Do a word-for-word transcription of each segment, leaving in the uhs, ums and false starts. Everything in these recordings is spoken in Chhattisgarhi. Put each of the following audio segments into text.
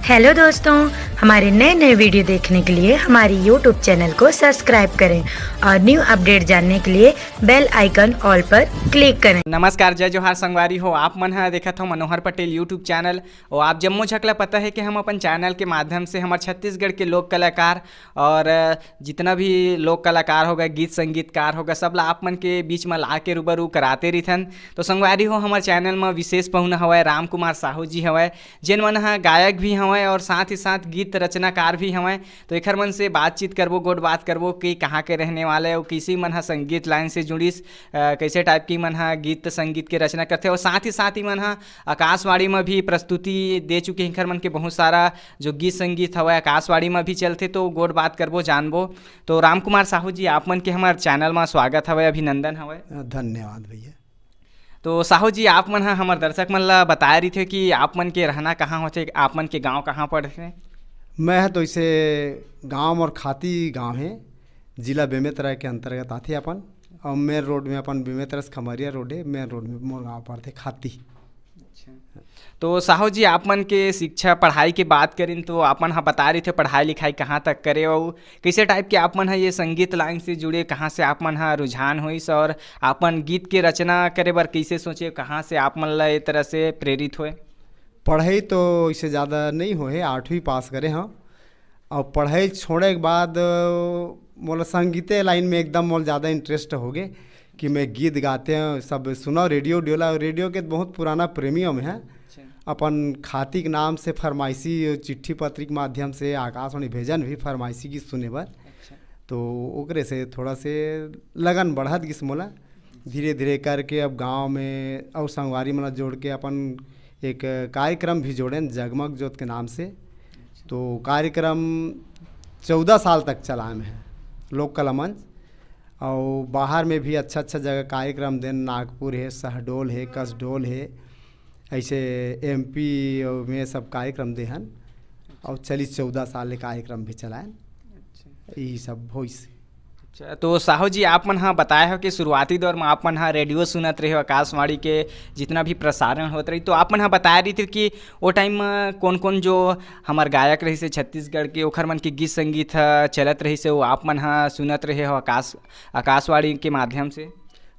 हेलो दोस्तों, हमारे नए नए वीडियो देखने के लिए हमारी यूट्यूब चैनल को सब्सक्राइब करें और न्यू अपडेट जानने के लिए बेल आइकन ऑल पर क्लिक करें। नमस्कार, जय जोहार संगवारी हो। आप मन ह देखत हो मनोहर पटेल यूट्यूब चैनल। और आप जम्मो झक ला पता है कि हम अपन चैनल के माध्यम से हमर छत्तीसगढ़ के लोक कलाकार और जितना भी लोक कलाकार होगा, गीत संगीतकार होगा, सब ला आप मन के बीच में ला के रूबरू कराते रहिथन। तो संगवारी हो, हमर चैनल में विशेष पहुना हवय, राम कुमार साहू जी हवय, जेन मन ह गायक भी हवय और साथ ही साथ गीत रचनाकार भी हवय। तो एखर मन से बातचीत करबो, गोठ बात करबो कि कहाँ के रहने वाले अउ कइसे मन ह संगीत लाइन से जुड़िस, अ, कइसे टाइप की मन ह गीत संगीत के रचना करथे और साथ ही साथ ही मन ह आकाशवाणी में भी प्रस्तुति दे चुके हैं। एखर मन के बहुत सारा जो गीत संगीत हवय आकाशवाणी में भी चलथे, तो गोठ बात करबो, जानबो। तो राम कुमार साहू जी, आप मन के हमर चैनल में स्वागत हवय, अभिनंदन हवय। धन्यवाद भैया। तो साहू जी, आप मन ह हमर दर्शक मन ला बताए रहिथे कि आप मन के रहना कहाँ होथे, आप मन के गांव कहाँ पड़थे? मैं ह तो इसे गांव मोर खाती गांव है, जिला बेमेतरा के अंतर्गत आथे अपन, और मेन रोड में अपन बेमेतरा से खमरिया रोड है, मेन रोड में मोर गांव पड़थे खाती। अच्छा। तो साहू जी, आप मन के शिक्षा पढ़ाई के बात करिन तो आप मन ह बता रहिथे पढ़ाई लिखाई कहाँ तक करे अउ कइसे टाइप के आप मन ह ये संगीत लाइन से जुड़े, कहाँ से आप मन ह रुझान होइस और आपन गीत के रचना करे बर कइसे सोचे, कहाँ से आप मन ला ये तरह से प्रेरित होए? पढ़ाई तो इसे ज़्यादा नहीं होए, आठवीं पास करे हव। और पढ़ाई छोड़े के बाद, अ, मोला संगीते लाइन में एकदम मोला ज़्यादा इंटरेस्ट हो गए कि मैं गीत गाते हैं, सब सुनो रेडियो उडियो ला। रेडियो के बहुत पुराना प्रेमी हूँ मैं ह। अच्छा। अपन खाती के नाम से फरमाइशी चिट्ठी पत्री के माध्यम से आकाशवाणी भेजन भी फरमाइशी गीत सुने बर। अच्छा। तो ओकरे से थोड़ा से लगन बढ़त गिस मोला। धीरे धीरे करके अब गांव में अउ संगवारी मन ला जोड़ के अपन एक कार्यक्रम भी जोड़ेन जगमग जोत के नाम से। तो कार्यक्रम चौदह साल तक चलाए में है लोक कला मंच, और बाहर में भी अच्छा अच्छा जगह कार्यक्रम देन, नागपुर है, शहडोल है, कसडोल है, ऐसे एमपी में सब कार्यक्रम देहन, और चलिस चौदह साल ले कार्यक्रम भी चलाएन। अच्छा। यही सब होइस। अच्छा, तो साहू जी, आप मन ह बताए हो कि शुरुआती दौर में आप मन ह रेडियो सुनत रहे हो, आकाशवाणी के जितना भी प्रसारण होत रही, तो आप मन ह बताए रही थे कि वो टाइम में कौन कौन जो हमार गायक रही से छत्तीसगढ़ के, ओखर मन के गीत संगीत ह चलत रही से, वो आप मन ह सुनत रहे हो आकाश आकाशवाणी के माध्यम से?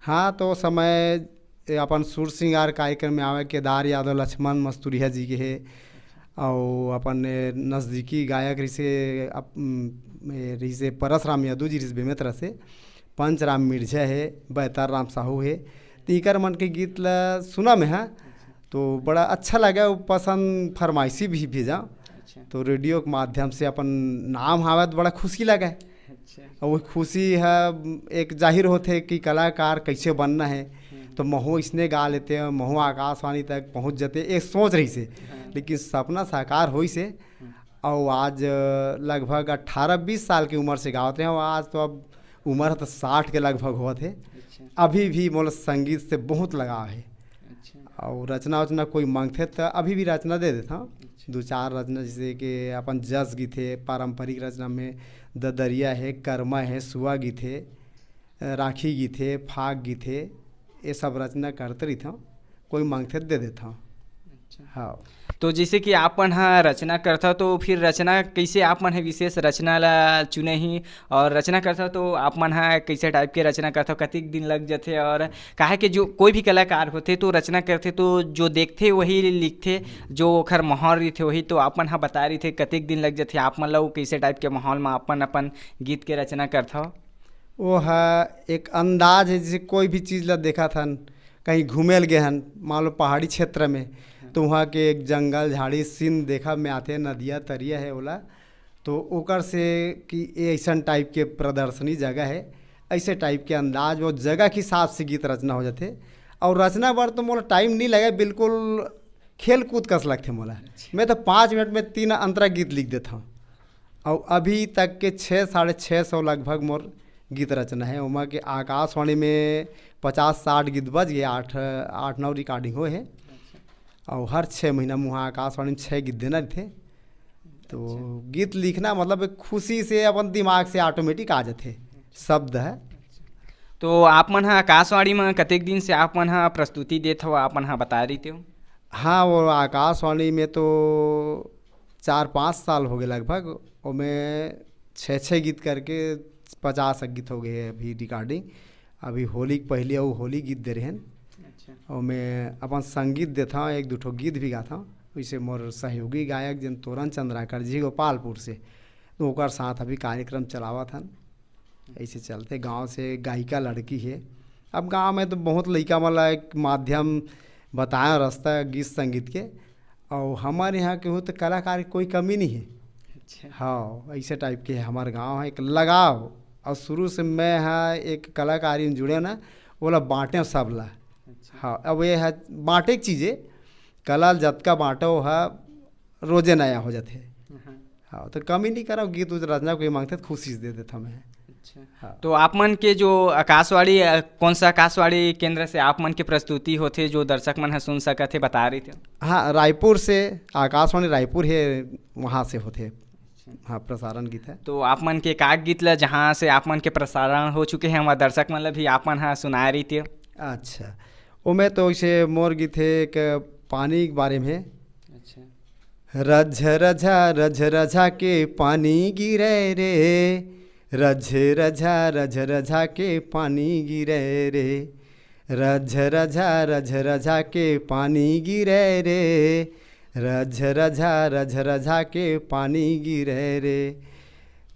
हाँ, तो समय ए अपन सुर श्रृंगार कार्यक्रम में आवे केदार यादव, लक्ष्मण मस्तुरिया जी के हे, अउ अपन ए नजदीकी गायक रिसे अप-, उम, ए रिसे परसराम यादव जी रिस बेमेतरा से, पंचराम मिर्झा हे, बैतार राम साहू हे, तो इकर मन के गीत ला सुना में हा, तो बड़ा अच्छा लगे, वो पसंद फरमाइशी भी भेजा। अच्छा। तो रेडियो के माध्यम से अपन नाम हावत बड़ा खुशी लगे। अच्छा। और वो खुशी है, एक जाहिर होथे कि कलाकार कैसे बनना है। हम्म। तो महू इसने गा लेते हैं, महू आकाशवाणी तक पहुँच जाते, एक सोच रही से। हाँ। लेकिन सपना साकार होई से। हम्म। और आज लगभग अठारह बीस साल की उम्र से गावत रहे, और आज तो अब उम्र तो साठ के लगभग होत हे। अच्छा। अभी भी मोला संगीत से बहुत लगाव हे। अच्छा। और रचना वचना कोई मांगथे तो अभी भी रचना दे देता हूँ। अच्छा। दो चार रचना, जैसे कि अपन जस गीत हे, पारंपरिक रचना में ददरिया हे, करमा हे, सुआ गीत हे, राखी गीत हे, फाग गीत हे, ये सब रचना करते रहिथंव, कोई मांगथे त दे देथंव। अच्छा। हाँ। तो जैसे कि आप मन ह रचना करथव, तो फिर रचना कैसे आप मन ह विशेष रचना ला चुने ही, और रचना करथव तो आप मन ह कैसे टाइप के रचना करथव, कतिक दिन लग जथे, और काहे के जो कोई भी कलाकार होथे तो रचना करथे तो जो देखथे वही लिखथे, जो ओखर माहौल रहिथे वही। तो आप मन ह बताए रहिथे कतिक दिन लग जथे आप मन ला, वो कैसे टाइप के माहौल में अपन अपन गीत के रचना करथव? वो ह एक अंदाज है, जैसे कोई भी चीज़ ला देखत हन, कहीं घूमे ल गे हन, मान लो पहाड़ी क्षेत्र में, तो वहाँ के एक जंगल झाड़ी सीन देखा में आथे, नदिया तरिया है ओला, तो ओकर से कि ये ऐसन टाइप के प्रदर्शनी जगह है, ऐसे टाइप के अंदाज, वो जगह के हिसाब से गीत रचना हो जाथे। और रचना बर तो मोला टाइम नहीं लगे, बिल्कुल खेल कूद कस लगथे मोला। अच्छा। मैं तो पाँच मिनट में तीन अंतरा गीत लिख देता हूँ। और अभी तक के छः, साढ़े छः सौ लगभग मोर गीत रचना है। ओमा के आकाशवाणी में पचास साठ गीत बज गए, आठ, आठ नौ रिकॉर्डिंग होए हे। अच्छा। और हर छः महीना में वहाँ आकाशवाणी में छः गीत देना रहिथे। तो अच्छा। गीत लिखना मतलब एक खुशी से अपन दिमाग से ऑटोमेटिक आ जाथे, शब्द है। तो आप मन ह आकाशवाणी में कतेक दिन से आप मन ह प्रस्तुति देत हव, आप मन ह बता रहितेव? हाँ, वो आकाशवाणी में तो चार पाँच साल हो गए लगभग, ओमे छः छः गीत करके पचास गीत हो गए हे अभी रिकॉर्डिंग। अभी होली के पहले वो होली गीत दे रहे हैं, अच्छा। ओमे अपन संगीत देता हूँ, एक दो ठो गीत भी गाता हूँ। वैसे मोर सहयोगी गायक जन तोरन चंद्राकर जी गोपालपुर से, तो ओकर साथ अभी कार्यक्रम चलावत हन। ऐसे चलते गांव से गायिका लड़की है। अब गांव में तो बहुत लइका मन ला एक माध्यम बताया रास्ता गीत संगीत के, और हमारे यहाँ के हो तो कलाकार की कोई कमी नहीं है। अच्छा। हाँ, ऐसे टाइप के हमारे गांव है, एक लगाव। और शुरू से मैं हाँ एक कलाकारी में जुड़े ना, ओला बांटे सब ला। अच्छा। हाँ, अब ये है बांटे के चीज़ें, कला ल जतका बांटो हा रोजे नया हो जाते। हाँ। हाँ, तो कमी नहीं करो, गीत उत रचना कोई मांगते तो खुशी से दे देता मैं। अच्छा। हाँ। तो आप मन के जो आकाशवाणी, अ, कौन सा आकाशवाणी केंद्र से आप मन के प्रस्तुति होथे जो दर्शक मन ह सुन सकत हे, बता रही थे? हाँ, रायपुर से, आकाशवाणी रायपुर है, वहाँ से होथे। अच्छा। हाँ, प्रसारण गीत है। तो आप मन के का गीत ला जहाँ से आप मन के प्रसारण हो चुके हैं, वहाँ दर्शक मन ला भी आप मन ह सुनाए रही थे? अच्छा, ओमे तो इसे मोर गीत है एक पानी के बारे में। अच्छा। रझ रझा रझ रझा के पानी गिरे रे, रझ रझा रझ रझा के पानी गिरे रे, रझ रझा रझ रझा के पानी गिरे रे, रझ रझा रझ रझा के पानी गिरे रे।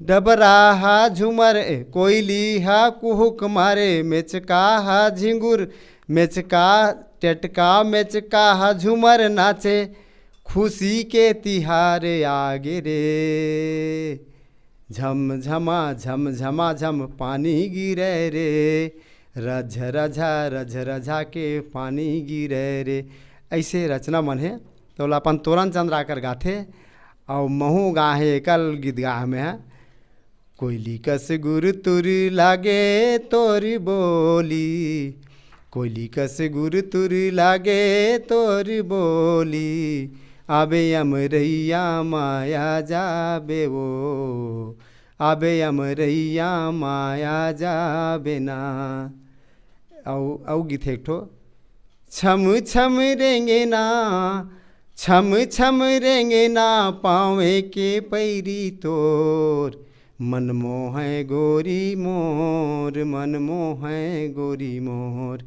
डबरा हा झुमर, ए, कोयली हा कुहुक मारे, मेचका हा झिंगुर, मेचका टेटका, मेचका हा झुमर नाचे, खुशी के तिहार आगे रे। झम झमा झम झमा झम पानी गिरे रे, रझ रझा रझ रझा के पानी गिरे रे। ऐसे रचना मन हे, तो ओला अपन तोरन चंद्राकर गाथे, अउ महू गाहे एकल गीत गाहे में है। कोयली कस गुर तुर लागे तोर बोली, कोयली कस गुर तुर लागे तोर बोली, आबे अमरैया माया जाबे वो, आबे अमरैया माया जाबे ना। अउ, अउ गीत हे एक ठो, छम छम रेंगे ना, छम छम रेंगे ना, पावे के पैरी तोर, मन मोहय गोरी मोर, मन मोहय गोरी मोर,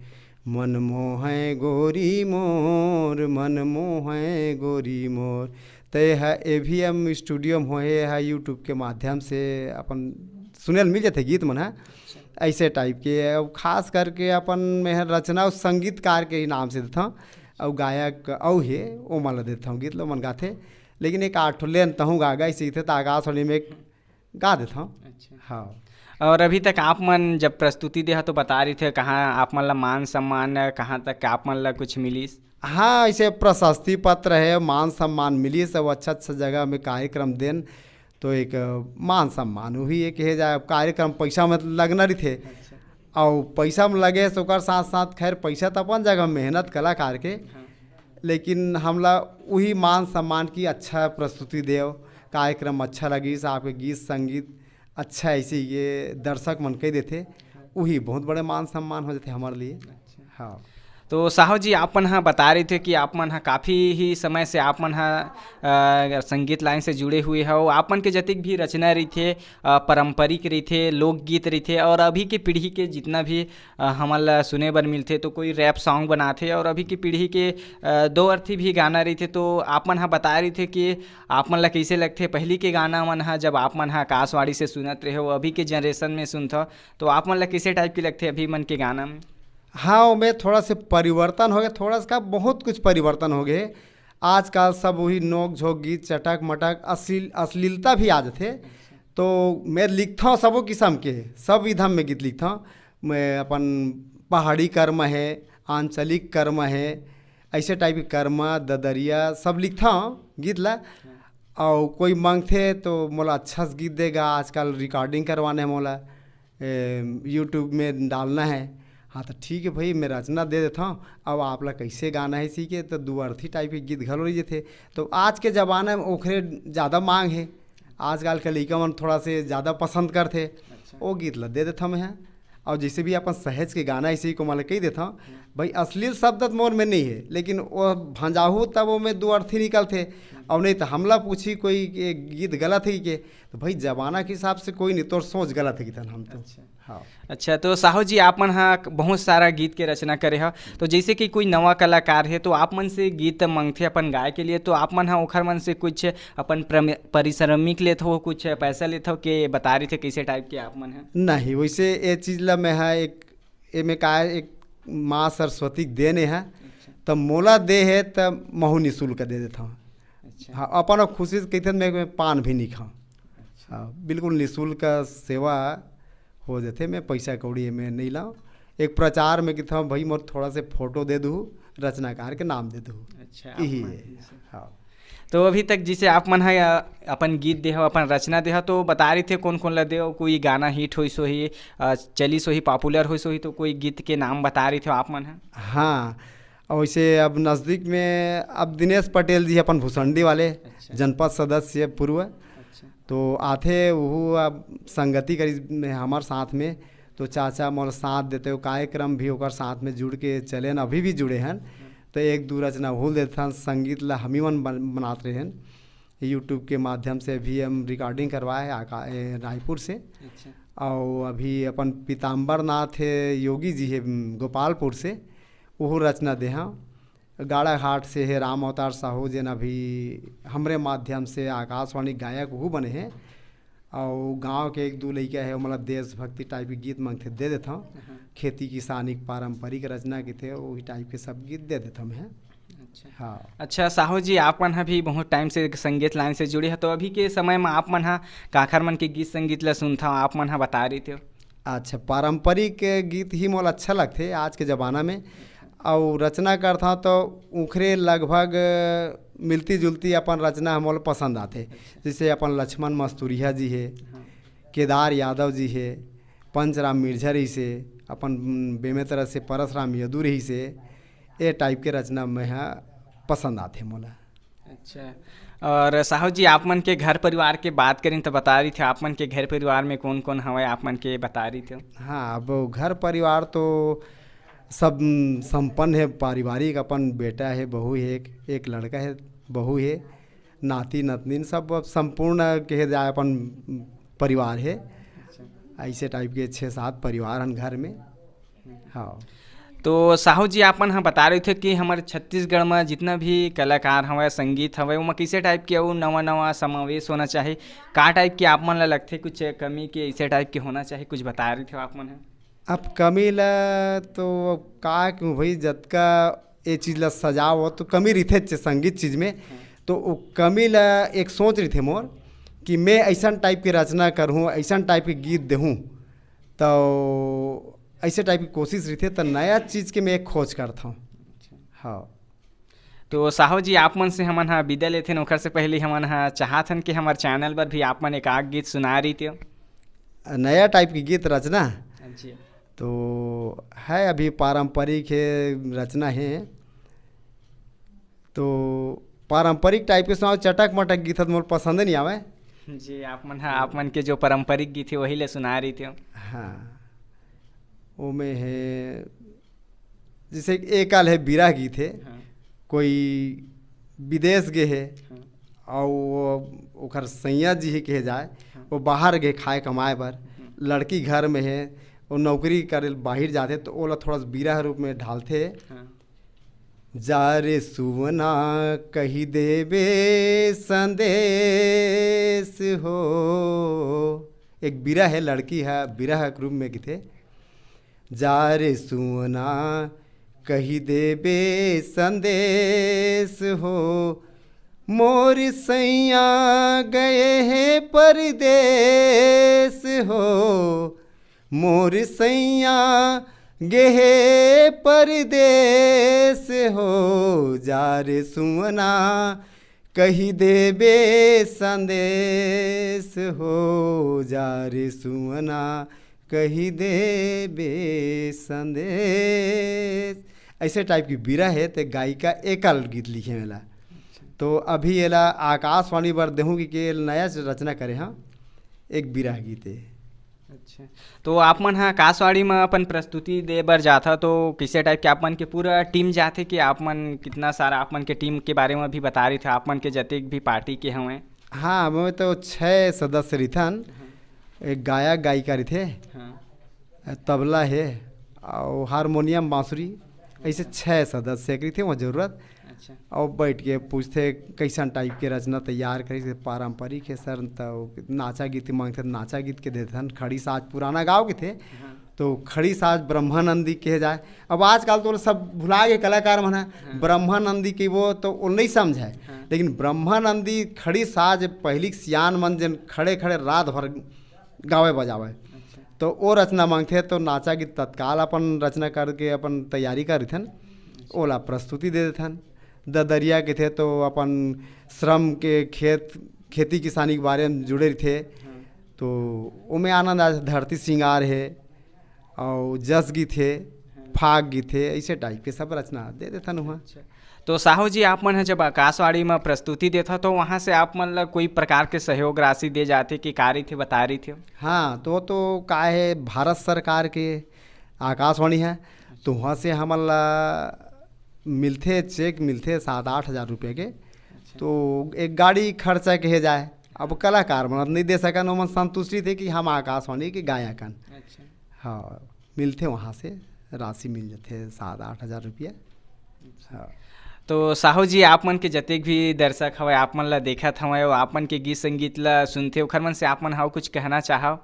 मन मोहय गोरी मोर, मन मोहय गोरी मोर। त ये ह एवीएम स्टूडियो में होए, ये ह YouTube के माध्यम से अपन सुने ल मिल जाथे गीत मन ह। अच्छा। ऐसे टाइप के, अब खास करके अपन में ह रचना अउ संगीतकार के ही नाम से देथव, अउ गायक अउ हे, ओमन ल देथव, गीत ल ओमन गाथे। लेकिन एक आठ ठो लेन तहूँ गा, गा, ऐसे ही थे, त आकाशवाणी में एक गा देथव। अच्छा। हाँ। और अभी तक आप मन जब प्रस्तुति देहा तो बता रही थे, कहाँ आप मन ला मान सम्मान, कहाँ तक आप मन ला कुछ मिलिस? हाँ, ऐसे प्रशस्ति पत्र है, मान सम्मान मिलिस, सब अच्छा अच्छा जगह में कार्यक्रम देन, तो एक, अ, मान सम्मान हुई, एक हे जाए, अब कार्यक्रम पैसा में लगना रही थे। अच्छा। अउ पैसा में लगे से ओकर साथ साथ, खैर, पैसा तो अपन जगह, मेहनत कलाकार के, हाँ। लेकिन हमला वही मान सम्मान की अच्छा प्रस्तुति देव, कार्यक्रम अच्छा लगिस, आपके गीत संगीत अच्छा ऐसे ये दर्शक मन कह देथे, वही बहुत बड़े मान सम्मान हो जाते हमारे लिए। अच्छा। हाँ। तो साहू जी, आप मन ह बता रही थे कि आप मन ह काफ़ी ही समय से आप मन ह, अ, संगीत लाइन से जुड़े हुए हो। आप मन के जतिक भी रचना रहिथे, अ, पारंपरिक रहिथे, लोकगीत रहिथे, और अभी के पीढ़ी के जितना भी, अ, हमन ला सुने बर मिलथे, तो कोई रैप सॉन्ग बनाथे, और अभी के पीढ़ी के, अ, दो अर्थी भी गाना रहिथे। तो आप मन ह बता रही थे कि आप मन ला कइसे लगथे, पहली के गाना मन ह जब आप मन ह आकाशवाणी से सुनत रहे हो, अभी के जनरेशन में सुनथव, तो आप मन ला कइसे टाइप के लगथे अभी मन के गाना में? हाँ, ओमे थोड़ा से परिवर्तन हो गया, थोड़ा सा का, बहुत कुछ परिवर्तन हो गए। आजकल सब वही नोक झोंक गीत, चटक मटक, अश्लील, अश्लीलता भी आ जाथे। तो मैं लिखता हूँ सबो किस्म के, सब विधा में गीत लिखता हूँ। मैं अपन पहाड़ी कर्म है, आंचलिक कर्म है, ऐसे टाइप के कर्म, ददरिया, सब लिखता हूँ गीत ला। और कोई मांगथे तो मोला अच्छा से गीत देगा, आजकल रिकॉर्डिंग करवाने हैं मोला, ए, YouTube में डालना है। हाँ, तो ठीक है भाई, मैं रचना दे देता हूँ, अब आप ला कैसे गाना है सीखे, तो दो अर्थी टाइप के गीत घलो रही थे। तो आज के ज़माना में ओखरे ज़्यादा मांग है, आजकल के लइका मन थोड़ा से ज़्यादा पसंद करथे, अच्छा। वो गीत ला दे देता मैं। और जैसे भी अपन सहेज के गाना ऐसे ही को मतलब कही देता हूँ, भाई अश्लील शब्द तो मोर में नहीं है, लेकिन वो भंजाहू तब वो में दो अर्थी निकलते। और नहीं तो हमला पूछी कोई के गीत गलत है के, तो भाई जमाना के हिसाब से कोई नहीं, तोर सोच गलत है कि हम तो। अच्छा। हाँ। अच्छा, तो साहू जी, आप मन हा बहुत सारा गीत के रचना करे हो, तो जैसे कि कोई नवा कलाकार है तो आप मन से गीत मांगथे अपन गाय के लिए, तो आप मन हा ओखर मन से कुछ अपन प्रम-, पारिश्रमिक लेत हो, कुछ पैसा लेत हो के बता रही थे, कैसे टाइप के आप मन है? नहीं, वैसे ये चीज ला मैं हा एक, एमे का एक माँ सरस्वती के देने है, अच्छा। त मोला दे है त महू निःशुल्क दे देता हूँ। अच्छा। हाँ, अपन खुशी से कहते मैं पान भी नहीं खाऊँ। अच्छा। हाँ, बिल्कुल निःशुल्क सेवा हो जाते, मैं पैसा कौड़ी में नहीं लाऊँ। एक प्रचार में कहता हूँ, भाई मोर थोड़ा से फोटो दे दू, रचनाकार के नाम दे दू। अच्छा, आप यही मान है। लीजिए। हाँ। तो अभी तक जिसे आप मन है, अ, अपन गीत देहो, अपन रचना देहो, तो बता रही थे कौन कौन ला देहो, कोई गाना हिट होइस होही, अ, चलिस होही, पॉपुलर होइस होही, तो कोई गीत के नाम बता रही थे आप मन है? हाँ, और वैसे अब नज़दीक में अब दिनेश पटेल जी अपन भुसंडी वाले, अच्छा। जनपद सदस्य पूर्व, अच्छा। तो आथे वो अब संगति करी में हमार साथ में, तो चाचा मोर साथ देते हो, कार्यक्रम भी ओकर साथ में जुड़ के चले न, अभी भी जुड़े हैं। तो एक दो रचना भूल देते हैं, संगीत ला हमी मन बन-, बनात रहे हैं। YouTube के माध्यम से अभी हम रिकॉर्डिंग करवाए हैं आका-, ए, रायपुर से। अच्छा। और अभी अपन पीताम्बर नाथ है योगी जी है, उम, गोपालपुर से, वो रचना दे हाँ। गाड़ाघाट से है राम अवतार साहू, जेन अभी हमरे माध्यम से आकाशवाणी गायक वो बने हैं। और गांव के एक दो लइका है, मतलब देशभक्ति टाइप के गीत मांगते दे देता हूँ। हाँ। खेती किसानी के पारंपरिक रचना के थे, वही टाइप के सब गीत दे देता हूँ मैं। अच्छा। हाँ। अच्छा साहू जी, आप मन ह भी बहुत टाइम से संगीत लाइन से जुड़े ह, तो अभी के समय में आप मन ह काखर मन के गीत संगीत ला सुनथव, आप मन ह बता रही थे? अच्छा, पारंपरिक गीत ही मोला अच्छा लगथे आज के ज़माना में, अउ रचना करथव तो उखरे लगभग मिलती जुलती अपन रचना मोला पसंद आथे। जैसे अपन लक्ष्मण मस्तुरिया जी हे, हाँ। केदार यादव जी हे, पंचराम मिर्झा रहिसे, अपन बेमेतरा से परसराम यदु रहिसे, ए टाइप के रचना मैं ह पसंद आथे मोला। अच्छा, और साहू जी, आप मन के घर परिवार के बात करें तो बता रही थे, आप मन के घर परिवार में कौन कौन हवय, आप मन के बता रही थे? हाँ, अब घर परिवार तो सब, उम, संपन्न है, पारिवारिक अपन बेटा है, बहू है, एक, एक लड़का है, बहू है, नाती नतनीन सब अब संपूर्ण कहे जाए अपन परिवार है। अच्छा। ऐसे टाइप के छः सात परिवार हन घर में। हाँ। तो साहू जी, आप मन ह बता रहे थे कि हमारे छत्तीसगढ़ में जितना भी कलाकार हवय, संगीत हवय, ओमा कैसे टाइप के अउ नवा नवा समावेश होना चाहिए, का टाइप के आप मन ला लगथे कुछ कमी के ऐसे टाइप के होना चाहिए, कुछ बता रहे थे आप मन ह? अब कमी ला तो अब का कहूँ भाई, जतका ये चीज ला सजाव हो तो कमी रहिथे च-, संगीत चीज में। हाँ। तो वो कमी ला एक सोच रहिथे मोर कि मैं ऐसन टाइप के रचना करहूँ, ऐसन टाइप के गीत देहूँ, तो ऐसे टाइप की कोशिश रहिथे, तो नया चीज के मैं एक खोज करता हूँ। अच्छा। हाँ। तो साहू जी, आप मन से हमन ह विदा लेथन, ओखर से पहले हमन ह चाहत हन कि हमर चैनल पर भी आप मन एक आध गीत सुना रही थे। नया टाइप के गीत रचना? जी। तो है, अभी पारंपरिक है, रचना है। तो पारंपरिक टाइप के सुनाओ, चटक मटक गीत ह तो मोर पसंद नहीं आवे। जी, आप मन ह, आप मन के जो पारंपरिक गीत है, वही ले सुना रही थे। हाँ, ओमे है, जैसे एक आल है बिरह गीत है, हाँ। कोई विदेश गे है, हाँ। और वो ओकर सैया जी ही कहे जाए, हाँ। वो बाहर गे खाए कमाए बर, हम्म। लड़की घर में है, वो नौकरी करे बाहर जाथे, तो ओला थोड़ा सा बिरह रूप में ढालथे। हाँ। जा रे सुवना, कही देबे संदेश हो। एक बिरह है, लड़की है, बिरह के रूप में किथे, जा रे सुवना, कही देबे संदेश हो, मोर सैया गए हे परदेस हो, मोर सैया गे हे परदेस हो, जा रे सुवना, कही देबे संदेश हो, जा रे सुवना, कही देबे संदेश। ऐसे टाइप की बिरह है, ते गायिका एकल गीत लिखे मेला। तो अभी एला आकाशवाणी बर देहूँ कि के नया रचना करे हाँ, एक बिरह गीत है। अच्छा, तो आप मन ह आकाशवाणी म अपन प्रस्तुति दे बर जाथा, तो किसे टाइप के आप मन के पूरा टीम जाथे कि आप मन कितना सारा, आप मन के टीम के बारे म भी बता रही थे, आप मन के जतेक भी पार्टी के हवय? हाँ, हमें तो छः सदस्य रहिथन। एक गायक गायिका रहिथे, हाँ। तबला हे, अउ हारमोनियम, बांसुरी, ऐसे छः सदस्य के रहिथे वहाँ जरूरत। अच्छा। अउ बैठ के पूछथे, "कैसन टाइप के रचना तैयार करे?" जैसे पारंपरिक हे सर, त नाचा गीत मांगथे, नाचा गीत के देथन। खड़ी साज पुराना गाँव के थे, हाँ। तो खड़ी साज ब्रह्मानंदी कहे जाए। अब आजकल तो सब भुला गए कलाकार मन ह। हाँ। ब्रह्मानंदी के वो तो वो नहीं समझे, हाँ। लेकिन ब्रह्मानंदी खड़ी साज पहली सियान मन जेन खड़े खड़े रात भर गावे बजावे, अच्छा। तो वो रचना मांगथे, तो नाचा गीत तत्काल अपन रचना करके अपन तैयारी कर रहिथन, ओला प्रस्तुति दे देथन। ददरिया के थे तो अपन श्रम के खेत, खेती किसानी के बारे में जुड़े रहिथे, हाँ। तो ओमे आनंद आ, धरती सिंगार हे, अउ जस गीत हे, हाँ। फाग गीत हे, ऐसे टाइप के सब रचना दे देथन वहाँ। अच्छा। तो साहू जी, आप मन ह जब आकाशवाणी म प्रस्तुति देथा, तो वहाँ से आप मन ला कोई प्रकार के सहयोग राशि दे जाथे कि का रहिथे, बता रहिथे? हाँ, तो, तो का हे, भारत सरकार के आकाशवाणी है, तो वहाँ से हमन ला मिलथे, चेक मिलथे सात आठ हज़ार रुपये के। अच्छा। तो एक गाड़ी खर्चा के हे जाए। अब कलाकार मन नहीं दे सकन, ओमन संतुष्टि थे कि हम आकाशवाणी के गायक हन। अच्छा। हाँ, मिलथे वहाँ से, राशि मिल जाथे सात आठ हज़ार रुपया। अच्छा। हाँ। तो साहू जी, आप मन के जतेक भी दर्शक हवय, आप मन ला देखत हवय, वो आप मन के गीत संगीत ला सुनथे, ओखर मन से आप मन हा कुछ कहना चाहव?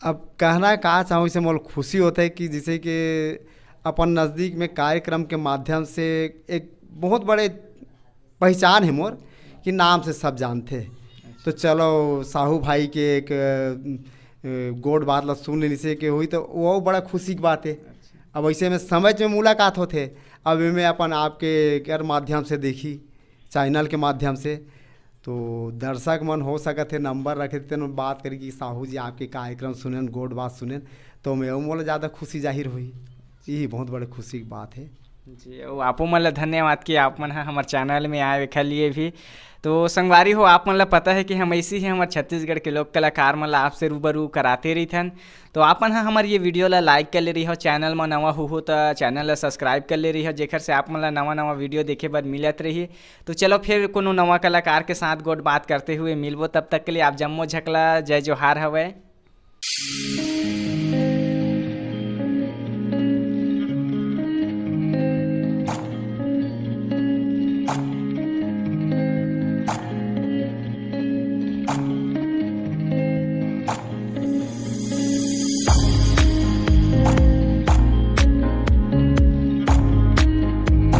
अब कहना का चाहूँ, इसे मोला खुशी होता है कि जैसे कि अपन नज़दीक में कार्यक्रम के माध्यम से एक बहुत बड़े पहचान है मोर, कि नाम से सब जानथे। तो चलो, साहू भाई के एक, अ, गोठ बात ला सुन लेनी से के हुई, तो वो बड़ा खुशी की बात है। अब ऐसे में समय में मुलाकात होथे, अब एमे अपन आपके कर माध्यम से देखी, चैनल के माध्यम से, तो दर्शक मन हो सकत हे नंबर रखे, तेन बात करी कि साहू जी आपके कार्यक्रम सुनेन, गोठ बात सुनेन, तो मैं मोला ज़्यादा खुशी जाहिर हुई। यही बहुत बड़े खुशी की बात है। जी, अउ आपो मन ला धन्यवाद कि आप मन ह हमर चैनल में आए एखर लिए भी। तो संगवारी हो, आप मन ला पता है कि हम ऐसे ही हमर छत्तीसगढ़ के लोक कलाकार मन ला आपसे रूबरू कराते रहिथन। तो आप मन ह हमर ये वीडियो ला लाइक कर ले रही हो, चैनल में नवा हो, हो तो चैनल ला सब्सक्राइब कर ले रही हो, जेखर से आप मन ला नवा नवा वीडियो देखे बर मिलत रही। तो चलो फिर कोनो नवा कलाकार के साथ गोठ बात करते हुए मिलबो, तब तक के लिए आप जम्मो झकला जय जोहार हवय।